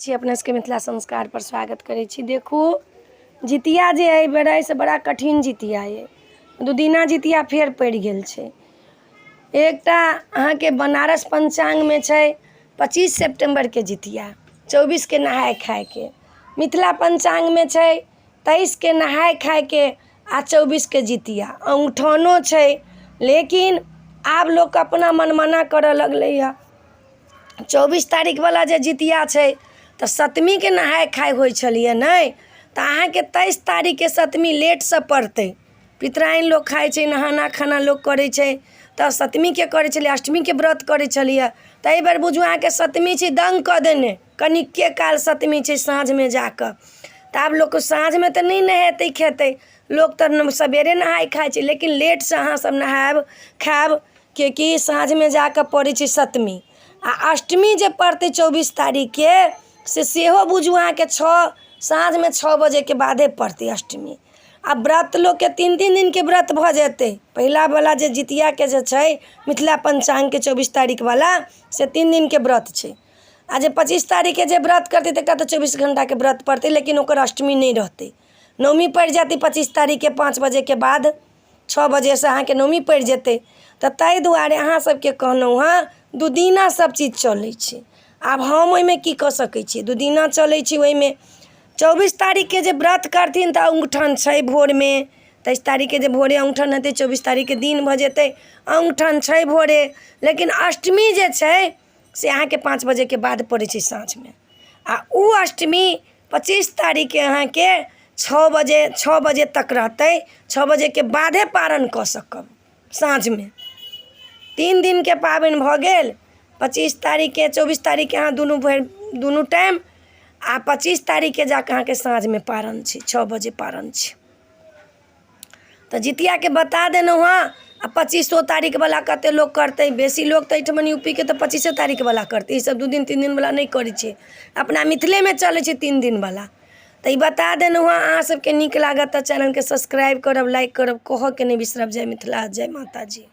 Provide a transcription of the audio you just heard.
छी अपना सबके मिथिला संस्कारपर स्वागत करै छी। देखू, जितिया जे एहि बेर अइ से बड़ा कठिन जितिया अइ। दूदिना जितिया फेर पड़ि गेल छै। एकटा अहाँके बनारस पञ्चाङ्गमे छै 25 सेप्टेम्बरके जितिया, 24के नहाय खायके। मिथिला पञ्चाङ्गमे छै 23के नहाय खायके आ 24के जितिया। अङ्गूठौनो छै, लेकिन आब लोक अपना मनमाना करऽ लगलैए। 24 तारीखवला जे जितिया छै, तऽ सतमीके नहाय खाय होइ छलैए ने, तऽ अहाँके 23 तारीखके सतमी लेटसँ पड़तै। पितराइन लोक खाइ छै, नहाना खाना लोक करै छै, तऽ सतमीके करै छलै, अष्टमीके व्रत करै छलैए। तऽ एहिबेर बुझू अहाँके सतमी छै दङ्ग कऽ देने, कनिके काल सतमी छै साँझमे जा कऽ। तऽ आब लोक साँझमे तऽ नहि नहेतै खेतै, लोक तऽ सवेरे नहाय खाय छै, लेकिन लेटसँ अहाँसभ नहायब खायब, किएकि साँझमे जा कऽ पड़ै छै सतमी। आ अष्टमी जे पड़तै 24 तारीखके, से सेहो बुझू अहाँके 6, साँझमे 6 बजेके बादे पड़तै अष्टमी। आ व्रत लोकके 3-3 दिनके व्रत भऽ जेतै। पहिलावला जे जितियाके जे छै मिथिला पञ्चाङ्गके 24 तारीखवला, से 3 दिनके व्रत छै। आ जे 25 तारीखके जे व्रत करतै, तकरा तऽ 24 घण्टाके व्रत पड़तै, लेकिन ओकर अष्टमी नहि रहतै। नवमी पड़ि जेतै 25 तारीखके 5 बजेके बाद, 6 बजेसँ अहाँके नवमी पड़ि जेतै। तऽ ताहि दुआरे अहाँ सबके कहलहुँ हँ, दूदिना सब चीज चलै छै। आब हम ओहिमे की कऽ सकै छियै? दूदिना चलै छै। ओहिमे 24 तारीखके जे व्रत करथिन तऽ अङ्गूठन छै भोरमे। 23 तारीखके जे भोरे अङ्गूठन हेतै, 24 तारीखके दिन भऽ जेतै, अङ्गूठन छै भोरे। लेकिन अष्टमी जे छै से अहाँके 5 बजेके बाद पड़ै छै साँझमे। आ ओ अष्टमी 25 तारीखके अहाँके 6 बजे, 6 बजे तक रहतै। 6 बजेके बादे पारण कऽ सकब साँझमे। 3 दिनके पाबनि भऽ गेल। 25 तारीखके, 24 तारीखके अहाँ दुनू भरि दुनू टाइम, आ 25 तारीखके जाकऽ अहाँके साँझमे पारण छै, 6 बजे पारण छै। तऽ जितियाके बता देलहुँ हँ। आ पच्चीसो तारीखवला कतेक लोक करतै, बेसी लोक तऽ एहिठमन यू पी के तऽ पच्चीसे तारीखवला करतै। ईसभ 2 दिन 3 दिनवला नहि करै छै। अपना मिथिलेमे चलै छै 3 दिनवला। तऽ ई बता देलहुँ हँ। अहाँ सभके नीक लागत तऽ चैनलके सब्सक्राइब करब, लाइक करब, कहऽके नहि बिसरब। जय मिथिला, जय माताजी।